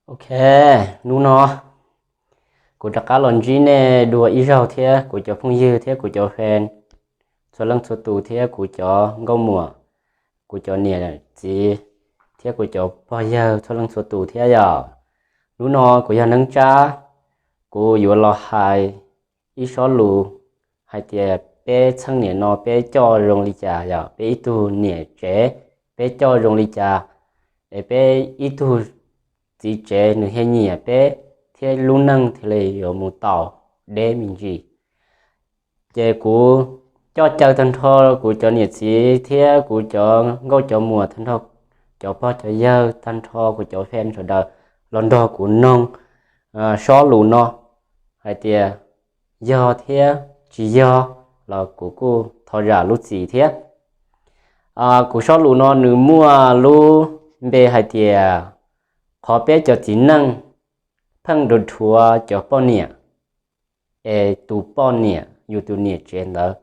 Ok, hnub no kuv rov qab los ntsib nej dua ib zaug thiab kuv cov phooj ywg thiab kuv cov fan txhua leej txhua tus thiab kuv cov nkauj muam, kuv cov niam txiv thiab kuv cov pog yawg txhua leej txhua tus thiab yom. Hnub no kuv yog Neeb Tsab, kuv yuav los hais ib sob lus hais tias peb txheej niam no peb coj zoo li cas yom, peb ib tug niam tsev peb coj zoo li cas, es peb ib tug txiv tsev nws thiaj nyiam peb thiab lub neej thiaj li yuav mus tau deb me ntsis. Ces kuv coj caw tag nrho kuv cov niam txiv thiab kuv cov nkauj cov muam tag nrho, cov pog cov yawg tag nrho kuv cov fan sawv daws los nrog kuv noog sob lus no hais tias yog thiab tsis yog los kuv kuj thov zam lub txim thiab. Kuv sob lus no nws muaj lub npe hais tias qhov peb cov txiv neej pheej dhuav cov poj niam, es tus poj niam yus tus niam tsev ntawd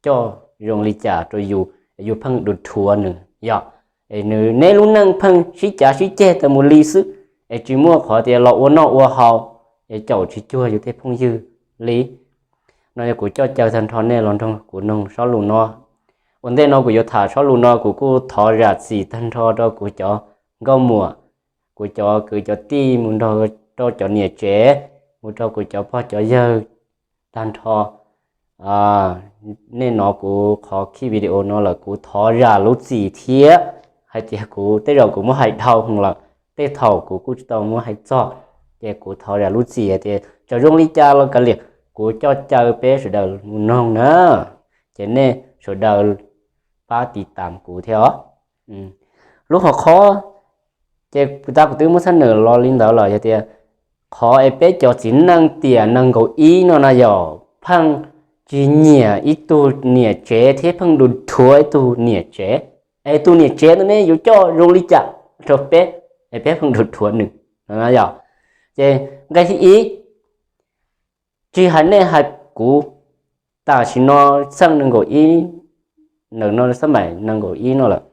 coj zoo li cas rau yus, yus pheej dhuav nws yom. Es nws neb lub neej pheej sib cav sib ceg tas mus li xwb, es tsis muaj qhov tias los ua noj ua haus, es caum tsis cuag yus tej phooj ywg li. No yog kuv coj caw tag nrho nej los nrog kuv noog sob lus no. Ua ntej no kuv yuav tham sob lus no kuv kuj thov zam txim tag nrho rau kuv cov nkauj muam, kuv cov kwv cov tij mus nrog rau cov niam tsev, mus rau kuv cov pog cov yawg tag nrho. Nej hnov kuv qhov khij video no lawm kuv thov zam lub txim thiab hais tias kuv tej zaum kuv muab hais dhau heev lawm, tej thaum kuv kuj tsis tau muab hais txog, ces kuv thov zam lub txim hais tias txawm zoo li cas los kav liam, kuv coj caw peb sawv daws mus noog na, ces nej sawv daws pab tiv tam kuv thiab os. Lub hom khob, ces kuv tab kuv twb muab txhab nws los li ntawd lawm yog tias qhov es peb cov txiv neej tiam nees nkaum ib no na yog pheej tsis nyiam ib tug niam tsev thiab pheej dhuav ib tug niam tsev, es tus niam tsev ntawd ne yuav coj zoo li cas rau peb, es peb pheej dhuav nws no yom. Ces nqe thib ib, tsis hais nej hais kuv, tam sim no txheej nees nkaum ib, ntawm no xab maim nees nkaum ib no lawm,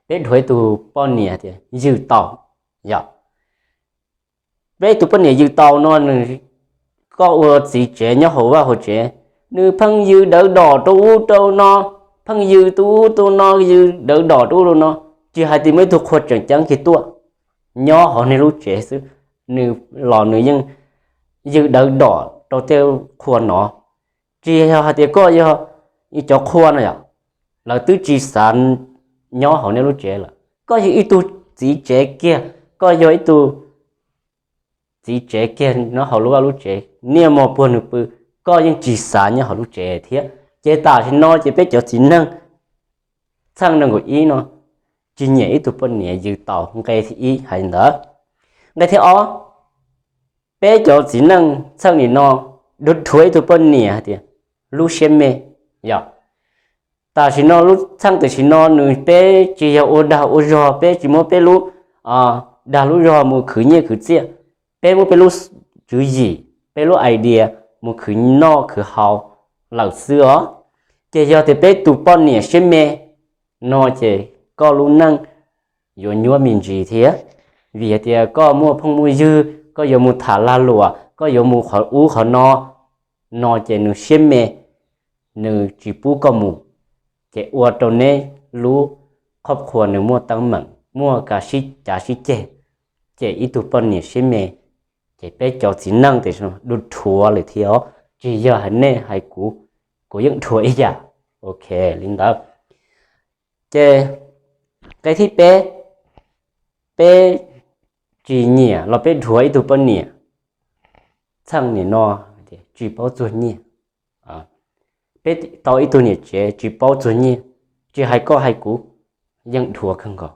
peb dhuav ib tug poj niam tias yws tau yom. Peb tus poj niam yws tau no nws, koj ua txiv tsev nyob hauv vaj hauv tsev, nws pheej yws dawv dom rau ub rau no, pheej yws tus ub tus no, yws dawv dom rau ub rau no, tsis hais tias muaj ib tug qhua tseem ceeb kiag tuaj nyob hauv nej lub tsev xwb, nws los nws yeej yws dawv dom rau tej qhua no. Tsis yog hais tias koj yog ib cov qhua no yom, lawv twb tsis xav nyob hauv nej lub tsev lawm. Koj yog ib tug txiv tsev kiag, koj yog ib tug txiv tsev kiag nyob hauv lub vaj lub tsev, niaj hmo puag nws pw, koj yeej tsis xav nyob hauv lub tsev thiab. Ces tam sim no ces peb cov txiv neej txheej nees nkaum ib no tsis nyiam ib tug poj niam yws tau, nqe thib ib hais li ntawd. Nqe thib ob, peb cov txiv neej txheej nim no dhuav ib tug poj niam hais tias lub siab me yom. Tam sim no lub txheej tam sim no nws peb tsis yog ua dag ua zog, peb tsis muab peb lub dag lub zog mus khwv nyiaj khwv txiaj, peb muab peb lub tswv yim, peb lub idea mus khwv noj khwv haus lawm xwb os. Ces yog tias peb tus poj niam siab me no ces koj lub neej yuav nyuaj me ntsis thiab, vim hais tias koj muaj phooj muaj ywg, koj yuav mus tham lag luam, koj yuav mus qhov ub qhov no, no ces nws siab me, nws tsis pub koj mus, ces ua rau neb lub qhov qhua nws muaj teeb meem, muaj kev sib cav sib ceg, ces ib tug poj niam siab me, ces peb cov txiv neej tias dhuav lawm thiab os, tsis yog hais nej hais kuv, kuv yeej dhuav ib yam. Ok, li ntawd. Ces nqe thib peb, peb tsis nyiam los peb dhuav ib tug poj niam txheej nim no tsis paub txuag nyiaj. Peb tau ib tug niam tsev tsis paub txuag nyiaj, tsis hais koj hais kuv yeej dhuav kawg nkaus.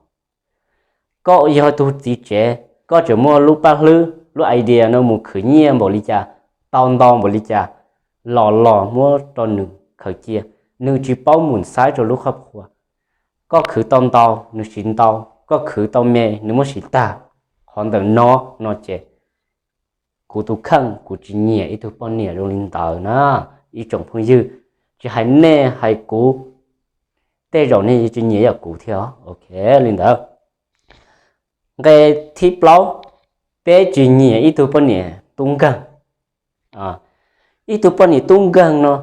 Koj yog tus txiv tsev, koj tseem muaj lub paj hlwb lub idea no mus khwv nyiaj npaum li cas, tau ntau npaum li cas, los los muab rau nws khaws cia. Nws tsis paub mus xaiv rau lub qhov qhua. Koj khwv tau ntau nws siv ntau, koj khwv tau me nws muab siv tag. Qhov ntawm no, no ces kuv tus kheej kuv tsis nyiam ib tug poj niam zoo li ntawd na, ib tsoom phooj ywg. Tsis hais nej hais kuv, tej zaum nej tsis nyiam ib yam kuv thiab. Ok, li ntawd. Nqe thib plaub, peb tsis nyiam ib tug poj niam tub nkeeg. Ib tug poj niam tub nkeeg no,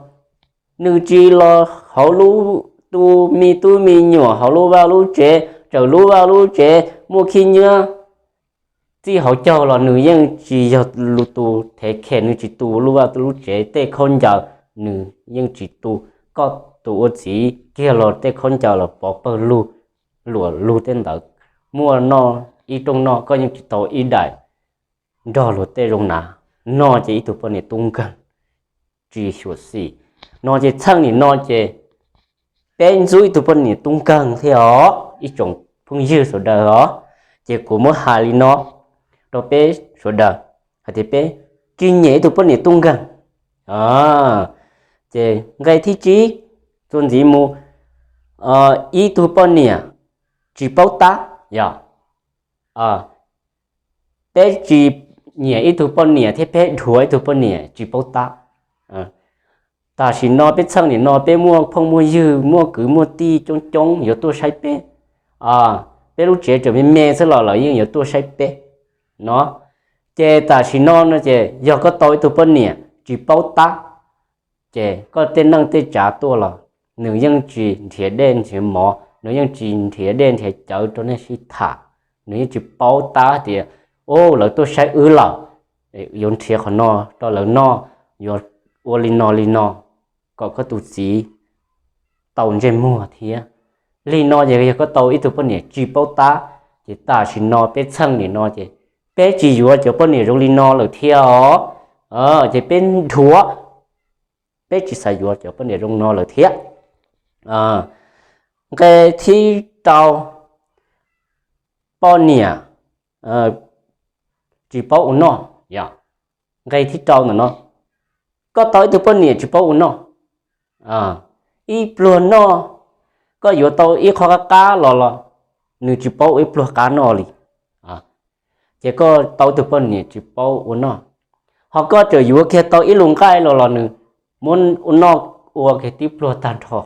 nws tsis los hauv lub, tu me tub me nyuam hauv lub vaj lub tsev, txawm lub vaj lub tsev muaj khib nyiab txij hauv caug los nws yeej tsis yog lub tus thev khem, nws tsis tu lub vaj lub tsev tej khaub ncaws, nws yeej tsis tu. Koj tus ua txiv kiag los tej khaub ncaws los pov pawg lug, luam lug tej ntawd, muaj noj ib rooj noj koj yeej tsis tau ib daim nrog luag tej zoo na. No ces ib tug poj niam tub nkeeg tsis xyuam xim. No ces txheej nim no ces peb ntxub ib tug poj niam tub nkeeg thiab os ib tsoom phooj ywg sawv daws os. Ces kuv muab hais li no rau peb sawv daws hais tias peb tsis nyiam ib tug poj niam tub nkeeg. Ces nqe thib tsib, txuas ntxiv mus, ib tug poj niam tsis paub tab, yog peb tsis nyiam ib tug poj niam thiab peb dhuav ib tug poj niam tsis paub tab. Tam sim no peb txheej nim no peb muaj phooj muaj ywg, muaj kwv muaj tij coob coob yuav tuaj saib peb. Peb lub tsev tseem me me xwb los lawv yeej yuav tuaj saib peb no. Ces tam sim no no ces yog koj tau ib tug poj niam tsis paub tab, ces koj tej neej tej tsav tuaj los nws yeej tsis nrhiav dej nrhiav mov, nws yeej tsis nrhiav dej nrhiav cawv rau nej sib tham. Nws yeej tsis paub tab tias, u, lawv tuaj saib wb lawm, yuav nrhiav qhov no rau lawv noj, yuav ua li no li no kom koj tus txiv tau ntsej muag thiab. Li no ces yog koj tau ib tug poj niam tsis paub tab, ces tam sim no peb txheej nim no ces peb tsis yuav cov poj niam zoo li no lawm thiab os. Ces peb dhuav, peb tsis xav yuav cov poj niam zoo no lawm thiab. Nqe thib rau, poj niam tsis paub ua noj. Yog nqe thib rau ntawm no, koj tau ib tug poj niam tsis paub ua noj, ib pluag noj, koj yuav tau ib qho qab qab los los nws tsis paub ua ib pluag qab noj li. Ces koj tau ib tug poj niam tsis paub ua noj, ho koj tseem yuav kiag tau ib lub nqaij los los nws muab ua noj ua kiag tib pluag tag nrho.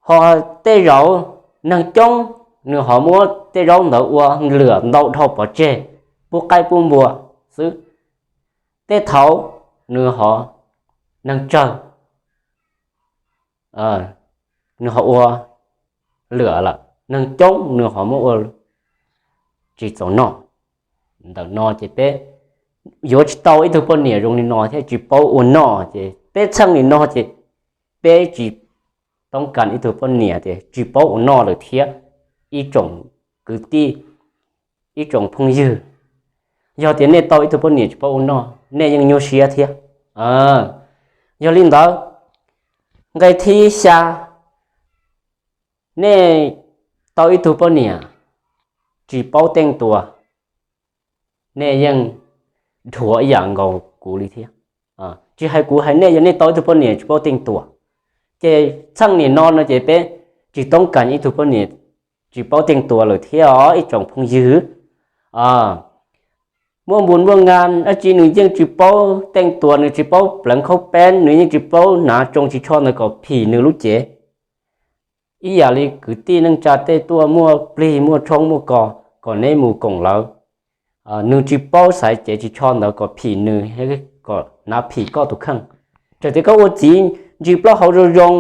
Ho tej zaum neeg coob nws ho muab tej zaub ntawd ua lwam ntau dhau pov tseg, pub qaib pub npua xwb. Tej thaum nws ho, neeg tsawg nws ho ua lwam lawm, neeg coob nws ho muab ua tsis txaus noj. Ntawm no ces peb yuav tsis tau ib tug poj niam zoo li no thiab tsis paub ua noj, ces peb txheej li no ces peb tsis toob kas ib tug poj niam tias tsis paub ua noj lawm thiab. Ib tsoom kwv tij, ib tsoom phooj ywg, yog tias nej tau ib tug poj niam tsis paub ua noj, nej yeej nyuaj siab thiab. Yog li ntawd, nqe thib xya, nej tau ib tug poj niam tsis paub teej tua, nej yeej dhuav ib yam nkaus kuv li thiab. Tsis hais kuv hais nej, yog nej tau ib tug poj niam tsis paub teej tua, ces txheej nim no no ces peb tsis toob kas ib tug poj niam tsis paub teej tua lawm thiab os ib tsoom phooj ywg. Muaj npus muaj ngas dab tsi nws yeej tsis paub teej tua, nws tsis paub pleev khaub peeb, nws yeej tsis paub hnav tsoo ris tsho ntawd kom phim nws lub cev. Ib yam li kwv tij neej tsa tej tuaj muaj plig muaj tshoob muaj kos kom neb mus koom lawv, nws tsis paub xaiv cev ris tsho ntawd kom phim nws, kom hnav phim koj tus kheej. Txawm tias koj ua txiv ntsis plaub hau zoo zoo,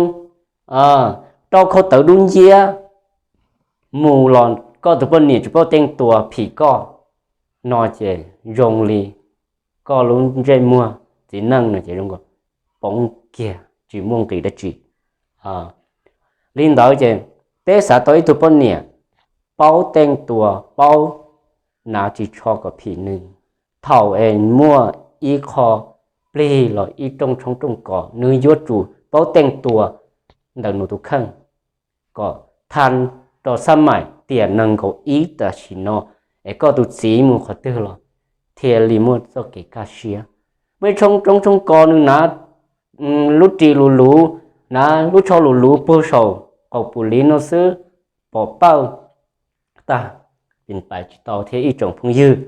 rau khau tawv dub nciab mus los koj tus poj niam tsis paub teej tua phim koj no ces zoo li koj lub ntsej muag txiv neej no ces zoo nkaus poob kiag tsis muaj nqis dab tsi. Li ntawd ces peb xav tau ib tug poj niam paub teej tua, paub hnav ris tsho kom phim nws. Thaum es muaj ib qho plig los ib rooj tshoob rooj kos nws yuav tsum paub teej tua ntawm nws tus kheej kom thaj rau xab maim tiam nees nkaum ib tam sim no, es koj tus txiv mus qhov twg los thiaj li muaj txoj kev kaj siab. Muaj ib tshoob rooj tshoob kos nws hnav lub ris lus luv, hnav lub tsho lus luv puag saum qaum pum liv no xwb, pom pawj tag, pais tsis tau thiab ib tsoom phooj ywg.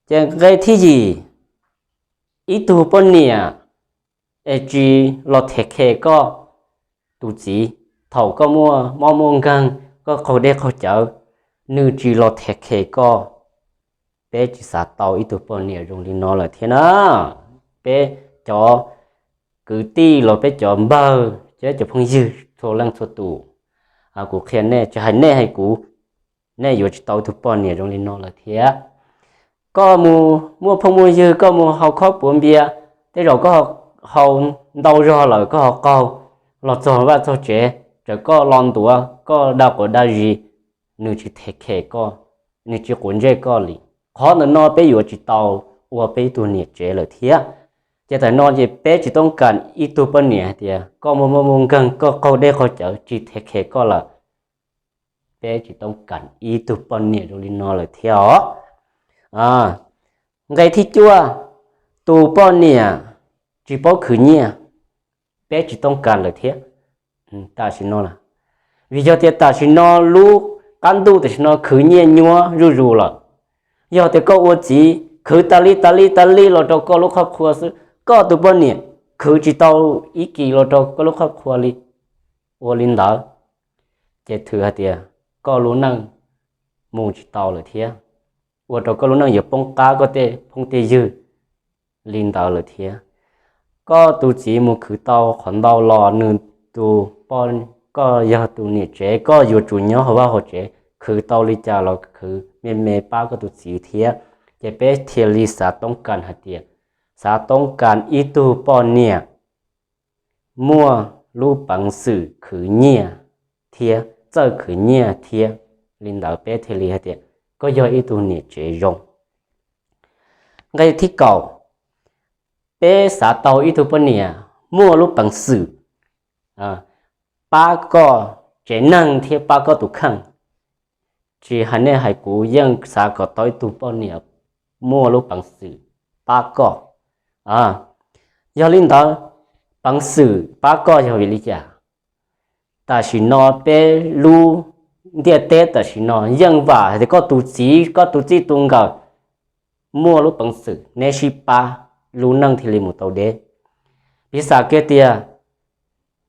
Ces nqe thib yim, ib tug poj niam es tsis los them khe koj tus txiv thaum koj muaj mob muaj nkeeg, koj qaug dej qaug cawv, nws tsis los them khem koj, peb tsis xav tau ib tug poj niam zoo li no lawm thiab na. Peb cov kwv tij los peb cov npawg, peb cov phooj ywg txhua leej txhua tus, kuv qhia nej, tsis hais nej hais kuv, nej yuav tsis tau ib tug poj niam zoo li no lawm thiab. Koj mus muaj phooj muaj ywg, koj mus haus khob puav npias, tej zaum koj haus ntau zog lawm koj ho qaug, los txog vaj txog tsev, txawm koj los ntuav, koj dag quav dag zis, nws tsis them khem koj, nws tsis quav ntsej koj li. Qhov ntawm no peb yuav tsis tau ua peb ib tug niam tsev lawm thiab. Ces tam no ces peb tsis toob kas ib tug poj niam hais tias koj muaj mob muaj nkeeg, koj qaug dej qaug cawv tsis them khem koj lawm, peb tsis toob kas ib tug poj niam zoo li no lawm thiab os. Nqe thib cuaj, tus poj niam tsis paub khwv nyiaj, peb tsis toob kas lawm thiab. Tam sim no, vim yog tias tam sim no lub qab ntuj tam sim no khwv nyiaj nyuab zuj zus lawm. Yog tias koj ua txiv khwv tas li tas li tas li los rau koj lub qhov qhua xwb, koj tus poj niam khwv tsis tau ib kis los rau koj lub qhov qhua li, ua li ntawd, ces thwm hais tias koj lub neej mus tsis tau lawm thiab, ua rau koj lub neej yuav poob qab koj tej phooj tej ywg li ntawd lawm thiab. Koj tus txiv mus khwv tau qhov ntau los nws tus, koj yog tus niam tsev, koj yuav tsum nyob hauv vaj hauv tsev, khwv tau li cas los khwv me me pab koj tus txiv thiab. Ces peb thiaj li xav toob kas hais tias, xav toob kas ib tug poj niam muaj lub peev xwm khwv nyiaj thiab txawj khwv nyiaj thiab, li ntawd peb thiaj li hais tias koj yog ib tug niam tsev zoo. Nqe thib kaum, peb xav tau ib tug poj niam muaj lub peev xwm pab koj tsev neeg thiab pab koj tus kheej. Tsis hais nej hais kuv yeej xav kom tau ib tug poj niam muaj lub peev xwm pab koj. Yog li ntawd, peev xwm pab koj yog vim li cas? Tam sim no peb lub ntiaj teb tam sim no yeej vam hais tias koj tus txiv koj tus txij tus nkawm muaj lub peev xwm neb sib pab, lub neej thiaj li mus tau deb. Piv xam kiag tias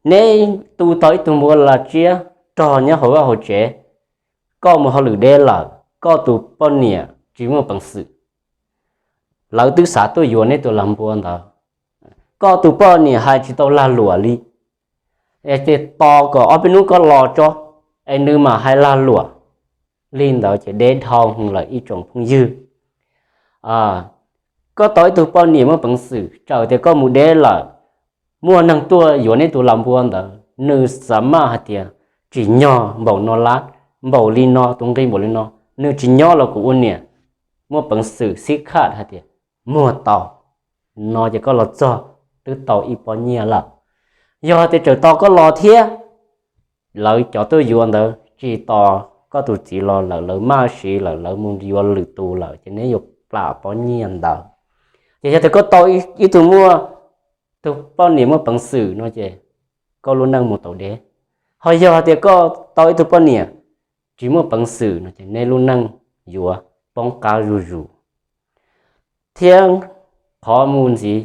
neb tu tau ib tug npua las tsiab rog nyob hauv vaj hauv tsev, koj mus hauj lwm deb lawm, koj tus poj niam tsis muaj peev xwm, lawv twb xav tuaj yuav neb tus lag npua ntawd, koj tus poj niam hais tsis tau lag luam li, es tos kom ob peb hnub koj los tso, es nws mam hais lag luam. Li ntawd ces deb dhau lawm ib tsoom phooj ywg. Koj tau ib tug poj niam muaj peev xwm, txawm tias koj mus deb lawm, muaj neeg tuaj yuav neb tus lag npua ntawd, nws xav maj hais tias tsim nyog npaum no lab, npaum li no, tus nqi npaum li no, nws tsis nyob los kuv ua niam, muaj peev xwm xib khaj hais tias muag tau, no ces koj los txog twb tau ib pob nyiaj lawm. Yog tias txawm tos koj los thiab, lawv cov tuaj yuav ntawd tsis tos koj tus txiv los lawm, lawv maj siv lawm, lawv mus yuav lwm tus lawm, ces neb yuav plam pob nyiaj ntawd. Ces yog tias koj tau ib tug muaj, tus poj niam muaj peev xwm no ces koj lub neej mus tau deb. Ho yog tias koj tau ib tug poj niam tsis muaj peev xwm no ces neb lub neej yuav poob qab zuj zus. Thiab qhov mus ntxiv,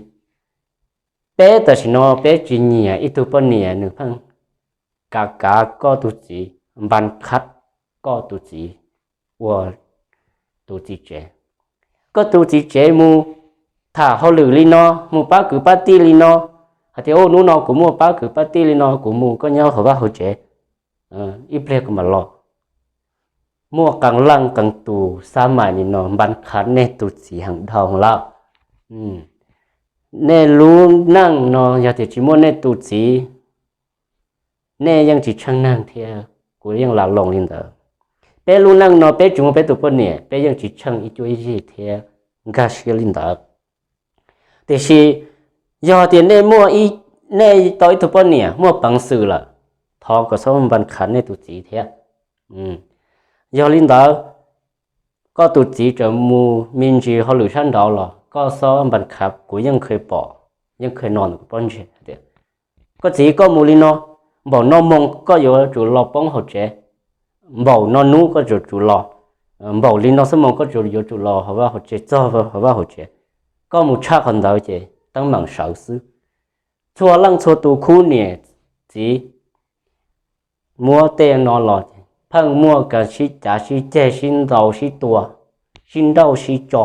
peb tam sim no peb tsis nyiam ib tug poj niam nws pheej kav kav koj tus txiv, npas khab koj tus txiv ua tus txiv tsev. Koj tus txiv tsev mus tham hauj lwm li no, mus pab kwv pab tij li no, hais tias hnub no kuv muaj pab kwv pab tij li no, kuv mus, koj nyob hauv vaj hauv tsev, ib pliag kuv mam los. Muaj qee leej qee tus xab mais li no npas khab nej tus txiv heev dhau lawm. Nej lub neej no yog tias tsis muaj nej tus txiv, nej yeej tsis tsheej neeg thiab, kuv yeej lam loos li ntawd. Peb lub neej no peb tsis muaj peb tus poj niam, peb yeej tsis tsheej ib cuab ib yig thiab, nkag siab li ntawd. Tiam sis yog tias nej muaj, nej tau ib tug poj niam muaj peev xwm lawm, thov kom txhob npas khab nej tus txiv thiab. Yog li ntawd, koj tus txiv txawm mus me ntsis hauj lwm sab nraud los koj txhob npas khab, kuv yeej kheev pom, yeej kheev hnov ntawm kuv pob ntseg tias koj txiv koj mus li no, npaum no moo koj yuav tsum los poob hauv tsev, npaum no hnub koj yuav tsum los, npaum li no xuab moos koj yuav tsum los hauv vaj hauv tsev, txog hauv vaj hauv tsev, koj mus tshaj qhov ntawd ces teeb meem sawv xwb. Txhua leej txhua tus khub niam txiv muab tej no los ces pheej muaj kas sib cav sib ceg sib ntaus sib tua, sib nrauj sib tso,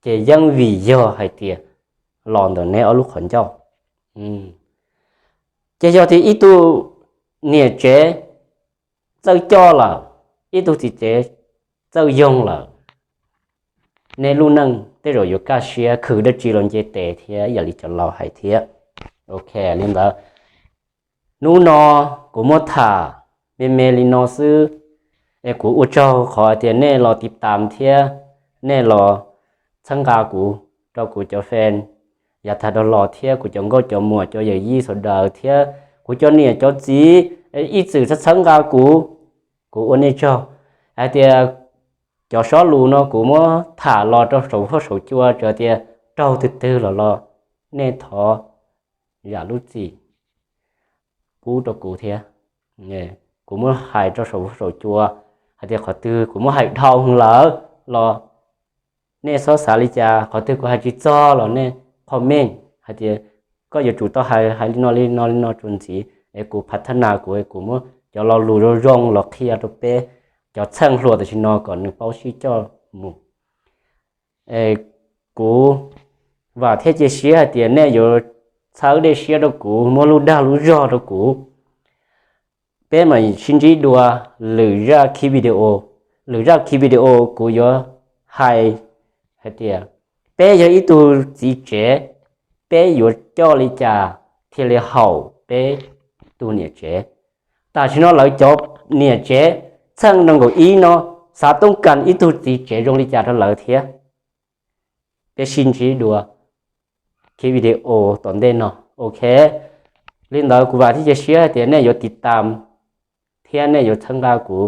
ces yeej vim yog hais tias los ntawm neb ob lub qhov ncauj. Ces yog tias ib tug niam tsev txawj coj lawm, ib tug txiv tsev txawj yoog lawm, nej lub neej tej zaum yuav kaj siab, khwv dab tsi los nce tes thiab, yam li cov laus hais thiab. Ok, li ntawd, hnub no kuv muab tham me me li no xwb, es kuv ua tsaug qhov tias nej los tiv tam thiab, nej los txhawb nqa kuv, rau kuv cov fan yav tag dhau los thiab kuv cov nkauj cov muam cov yawm yij sawv daws thiab kuv cov niam cov txiv ib txwm txhawb nqa kuv, kuv ua nej tsaug. Hais tias cov sob lus no kuv muab tham los rau saum huab saum cua, tsuas tias raug twg twg los los nej thov zam lub txim pub rau kuv thiab. Kuv muab hais rau saum huab saum cua, hais tias qhov twg kuv muab hais dhau heev lawm los nej txhob xav li cas, qhov twg kuv hais tsis txog los nej comment hais tias koj yuav tsum tau hais hais li no li no li no txuas ntxiv, es kuv phav thab nas kuv, kuv muab cov lo lus zoo zoo los qhia rau peb cov txheej hluas tam sim no kom nws paub sib coj mus. Kuv vam thiab cia siab hais tias nej yuav txhawb dej siab rau kuv, muab lub dag lub zog rau kuv. Peb mam sib ntsib dua lwm zaj khib video. Lwm zaj khib video kuv yuav hais hais tias peb yog ib tug txiv tsev, peb yuav coj li cas thiaj li haum peb tug niam tsev. Tam sim no lawv cov niam tsev txheej nees nkaum ib no xav toob kas ib tug txiv tsev zoo li cas rau lawv thiab. Peb sib ntsib dua khib video tom ntej no, ok. Li ntawd kuv vam thiab cia siab hais tias nej yuav tiv tam thiab nej yuav txhawb nqa kuv.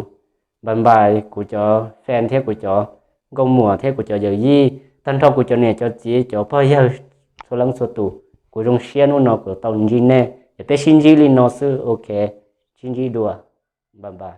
Bye bye kuv cov fan thiab kuv cov nkauj muam thiab kuv cov yawm yij, tag nrho kuv cov niam cov txiv cov pog yawg txhua leej txhua tus. Kuv zoo siab hnub no kuv tau ntsib nej, es peb sib ntsib li no xwb, ok. Sib ntsib dua, bye bye.